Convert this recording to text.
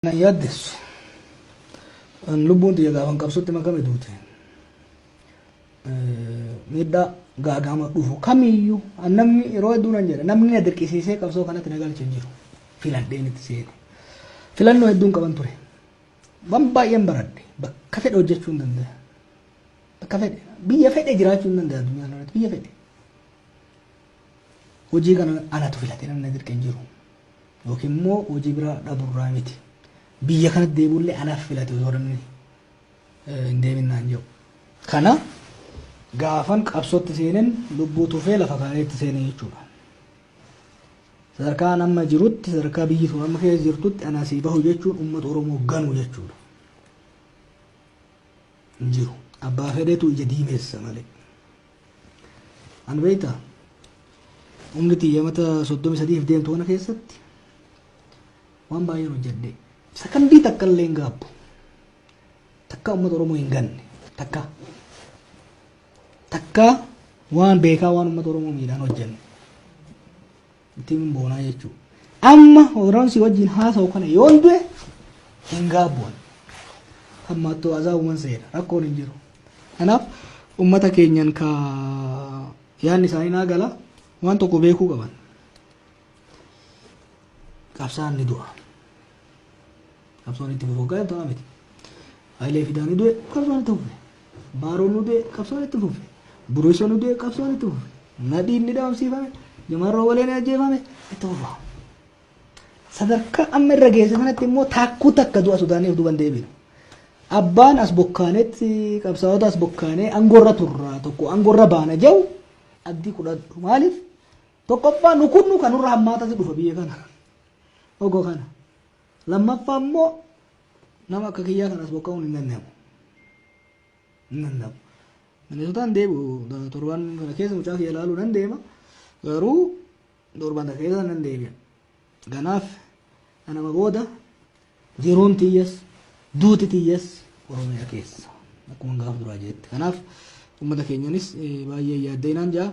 Nan yaaddessu. Lubbuun tiyya gaafan qabsootti makame duute. Miidhaa gaagama dhufu kamiyyuu namni yeroo hedduu nan jedha, namni na dirqisiisee qabsoo kanatti na galche hin jiru. Filadheen itti seene. Filannoo hedduun qaban ture. Waan baay'een baradhe. Bakka fedhe hojjechuu hin danda'a. Bakka fedhe. Biyya fedhe jiraachuu hin danda'a addunyaa kanarratti, biyya fedhe. Hojii kana anatu filate, namni na dirqe hin jiru. Yookiin immoo hojii biraa dhaburraa miti. Biyya kanatti deebi'ullee anaaf filate osoo namni hin deemin naan jedhu. Kana gaafan qabsootti seenen lubbuu tufee lafa kaa'eetti seene jechuudha. Sadarkaan amma jirutti, sadarkaa biyyi sun amma keessa jirtutti ana asii bahu jechuun uummata Oromoo ganuu jechuudha. Hin jiru. Abbaa fedhetu ija diimeessa malee. Ani beektaa, umri tiyya mata 33f deemtu kana keessatti waan baay'een hojjedhe. Sakandii takka illee hin gaabbu. Takka uummata Oromoo hin ganne. Takka. Takka waan beekaa waan uummata Oromoo miidhaan hojjenne. Ittiin boonaa jechuudha. Amma Oromoon si wajjin haasa'u kana yoon du'e hin gaabbu. Hammaattoo azaabuman seena, rakkoon hin jiru. Kanaaf uummata keenyan ka yaadni isaanii naa gala, waan tokko beekuu qaban. Qabsaan ni du'a. Qabsoon itti fufu kan ta'aa miti. Hayilee Fidaan ni du'e, qabsoon itti fufe. Baaroon ni du'e, qabsoon itti fufe. Buruusoon ni du'e, qabsoon itti fufe. Nadhiin ni dhabamsiifame. Jimarroo walee ni ajjeefame, itti fufa. Sadarkaa amma irra geesse kanatti immoo taakkuu takka du'a sodaanneef duuban deebinu. Abbaan as bokkaanetti qabsaa'ota as bokkaanee aangoorra turra, tokko aangoorra baana jedhu abdii kudhadhu. Maaliif? Tokkoffaa, nu kunnu kan nurra hammaatatu dhufa biyya kana. Ogo kana. Lammaffaa immoo nama akka kiyyaa kanas bokka'uun hin danda'amu. Hin danda'amu. Minnesotaan deebi'u torban kana keessa mucaa kiyya ilaaluu nan deema. Garuu torban kana keessa nan deebi'a. Kanaaf anama booda jiruun tiyyas duuti tiyyas Oromiyaa keessa. Akkuma gaafa duraa jetti. Kanaaf uummata keenyanis baay'ee yaaddeenaan jaa.